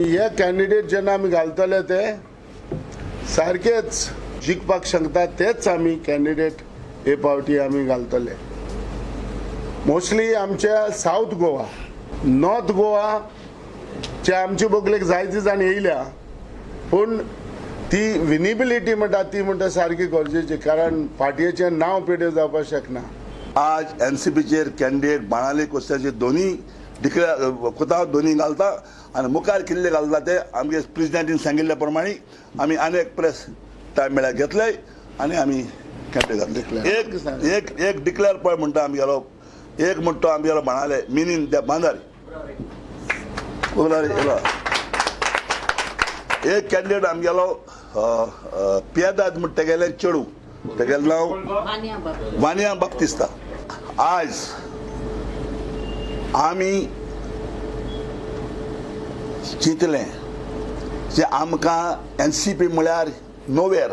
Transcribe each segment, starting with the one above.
हे कॅन्डिडेट जेन्ना आमी घालतले ते सारकेच जिखपाक शकता, तेच आमी कॅन्डिडेट हे पावटी आमी घालतले. मोस्टली आमच्या सावथ गोवा, नॉर्थ गोवाचे आमचे बगलेक जायते जाण येयल्या, पूण ती विनिबिलिटी म्हणटा ती म्हणटा सारकी गरजेची, कारण पार्टयेचें नांव पेड्यो जावपाक शकना. आज एनसीपीचेर कॅन्डिडेट बाणावले कोस्ताचे दोनी डिक्लेअर कोता, दोनी घालता आनी मुखार किल्ले घालता ते आमगे प्रेजिडेंटीन सांगिल्ल्या प्रमाणे आमी आनी एक प्रेस टायम मेळ्यार घेतले आनी आमी कॅन्डिडेट घातले. एक एक एक डिक्लेअर पळय म्हणटा आमगेलो, एक म्हणटा आमगेलो बाणावले मिनीन त्या बांदारी उगलारी येयलो. एक कॅन्डिडेट आमगेलो पियादाद म्हण, तेगेलें चेडूं, तेगेलें नांव वानिया बाप्तिस्ता. आयज आमी चिंतलें जे आमकां एनसीपी म्हळ्यार नोवेर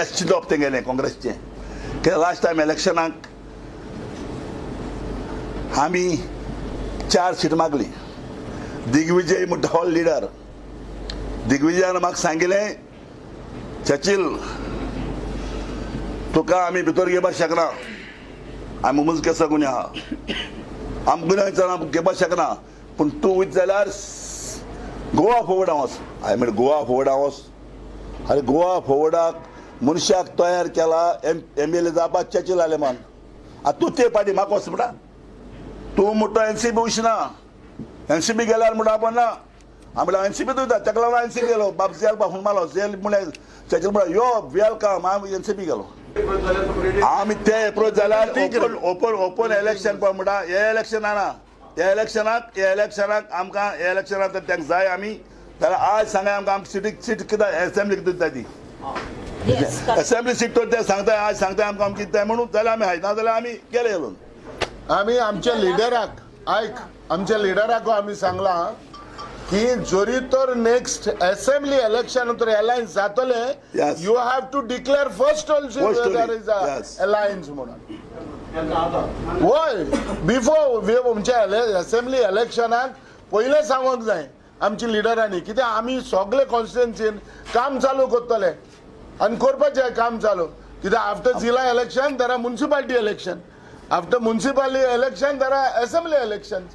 एस चिंतप तेंगेलें काँग्रेसचें, कित्याक लास्ट टायम इलेक्शनाक आमी 4 सीट मागली. दिग्विजय म्हणटा हो लिडर, दिग्विजयान म्हाका सांगिल्लें, चर्चिल तुका आमी भितर घेवपाक शकना, आमी मुज केसो गुन्या आहा, आम गुन्यांव घेवपाक शकना, पूण तूं वयता जाल्यार गोवा फॉवर्डा वच. हांवें म्हणलें गोवा फॉवर्डा वच? आरे, गोवा फॉवर्डाक मनशाक तयार केला एम एम एल ए जावपाक चर्चिल आलेमान, आतां तूं ते पाटी म्हाका वच म्हणटा, तूं म्हणटा एनसीपी वचना, एनसीपी गेल्यार म्हणटा आपण ना. हांव म्हणल्यार एनसीपी वयता, ताका लागून एनसीपी गेलो. बाब जेल फोन मारलो, जेल म्हणल्यार चर्चिल म्हणल्यार यो welcome, हांव एनसीपी गेलो. आमी ते एप्रोच जाल्यार ओपन ओपन ओपन इलेक्शन पळय म्हणटा, हे इलेक्शन ना, हे इलेक्शनाक, हे इलेक्शनाक आमकां, हे इलेक्शनाक तर तांकां जाय आमी जाल्यार आज सांगाय आमकां, आमकां सिटीक सीट कितें एसेंब्ली कितें जाय ती एसेंब्ली सीट तर ते सांगताय, आज सांगताय आमकां आमकां कितें जाय म्हणून, जाल्यार आमी हाय, ना जाल्यार आमी गेले येवन. आमी आमच्या लिडराक आयक, आमच्या लिडराक आमी सांगलां की जरी तर नेक्स्ट असेंब्ली इलेक्शन तर अलायन्स जातले, you have to declare first also First only. There is alliance म्हणून. वय, बिफोर आमच्या असेंब्ली इलेक्शनाक पयलें सांगूंक जाय आमच्या लिडरांनी, कित्याक आमी सगळे कॉन्स्टिट्युन्सीन काम चालू करतले आनी करपाचें काम चालू, कित्याक आफ्टर जिला election there are municipality election, after municipality election there are assembly election.